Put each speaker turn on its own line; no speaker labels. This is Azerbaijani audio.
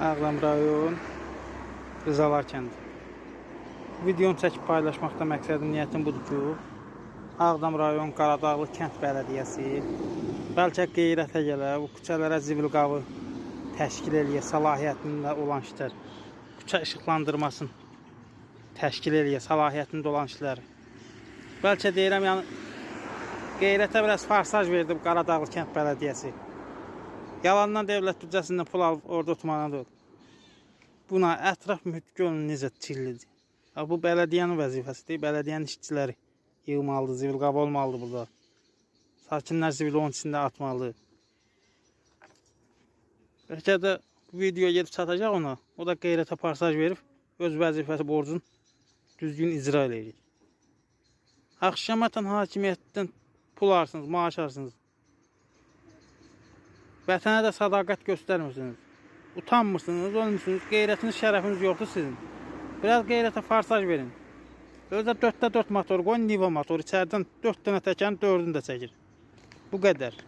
Ağdam rayon Rızalar kəndi. Videonu çəkib paylaşmaqda məqsədim, niyyətim budur ki, Ağdam rayon Qaradağlı kənd bələdiyyəsi bəlkə qeyrətə gələ, bu küçələrə zibil qabı təşkil eləyə, səlahiyyətində olan işlər, küçə işıqlandırmasını təşkil eləyə, səlahiyyətində olan işlər. Bəlkə deyirəm, yəni qeyrətə biraz forsaj verdi bu Qaradağlı kənd bələdiyyəsi. Yalandan dövlət büdcəsindən pul alıb orada oturmadan deyil. Buna ətraf mühit görün necə çillidir. Ha, bu bələdiyyənin vəzifəsidir. Bələdiyyənin işçiləri yığmalıdır, zibil qabı olmalıdır burada. Sakinlər zibili onun içində atmalıdır. Bəlkə də bu video gedib çatacaq ona. O da qeyrətə forsaj verib öz vəzifəsi borcunu düzgün icra eləyəcək. Axşamatan hakimiyyətdən pul alırsınız, maaş alırsınız. Vətənə də sədaqət göstərmirsiniz. Utanmırsınız, ölmüsünüz, qeyrətiniz, şərəfiniz yoxdur sizin. Biraz qeyrətə forsaj verin. Özü də 4-də 4 motor qoyun, Niva motoru. İçəridən 4 dənə təkərin 4-ünü də çəkir. Bu qədər.